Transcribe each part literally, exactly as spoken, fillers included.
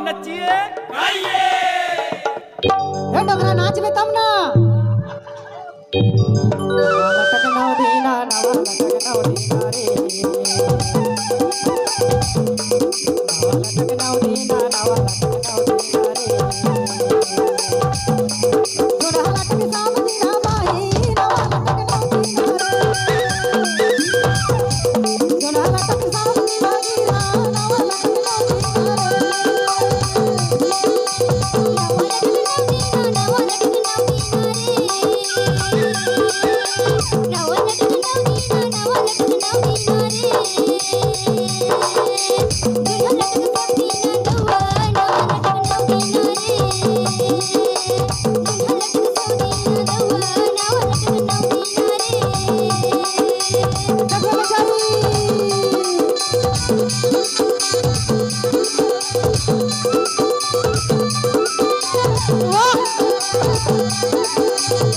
नचिए। ए डोकरा, नाचबे तब ना। नवा लटक नौ दीना, नवा लटक नौ दीना रे। नवा लटक नौ दीना, नवा लटक नौ दीना रे।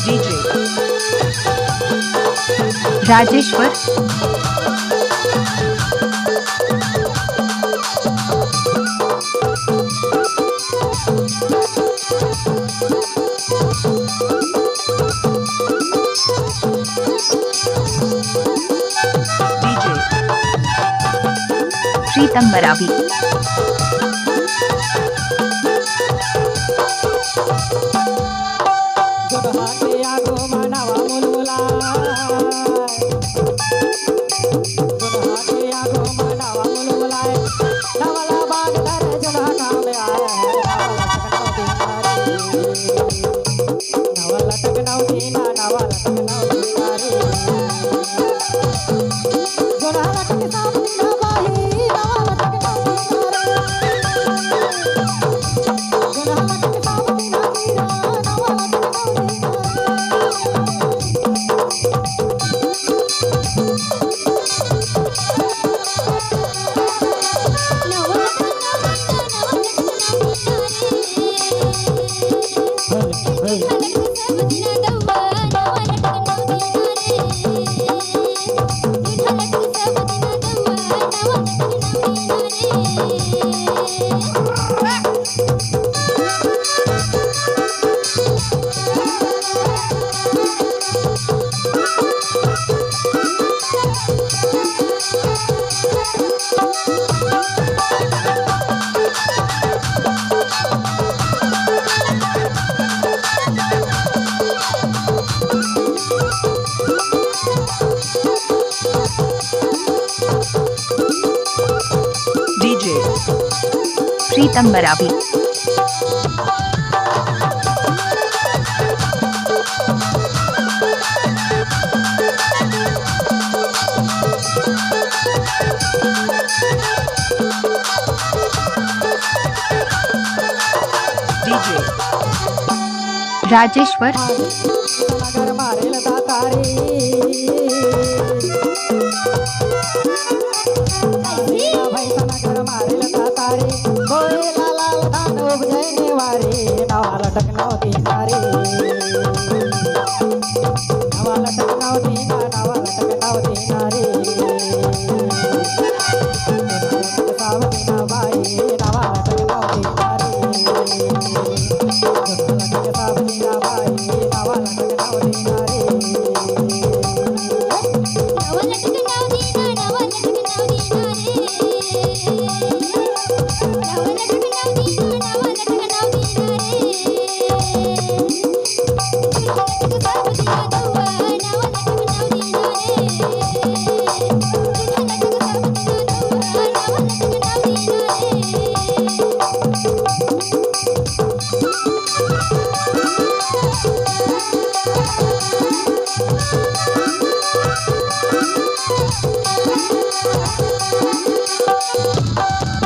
DJ राजेश्वर। DJ प्रीतम मरावी। DJ प्रीतम Maravi. DJ Rajeshwar.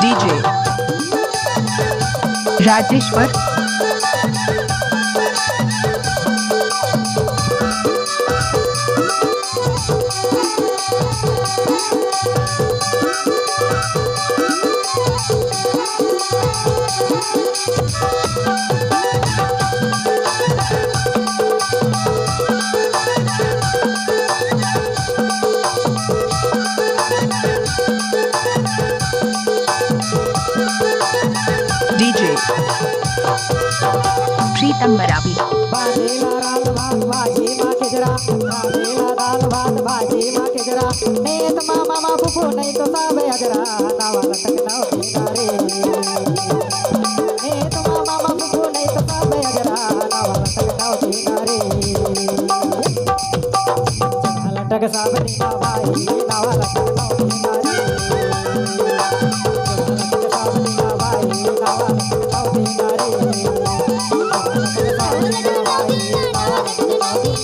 DJ Rajeshwar. DJ Pritam Maravi. भाजी ला दाल भात भाजी मा खिचरा, भाजी ला दाल भात भाजी मा खिचरा। नेत मा मामा फुफू नहीं तो सब अजरा, नावा लटक नाव किनारे। नेत मा मामा फुफू नहीं तो सब अजरा, नावा लटक नाव किनारे। लटक साबरी ना भाई, नावा लटक नाव किनारे। लटक साबरी ना भाई, नावा लटक नाव किनारे।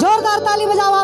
जोरदार ताली बजावा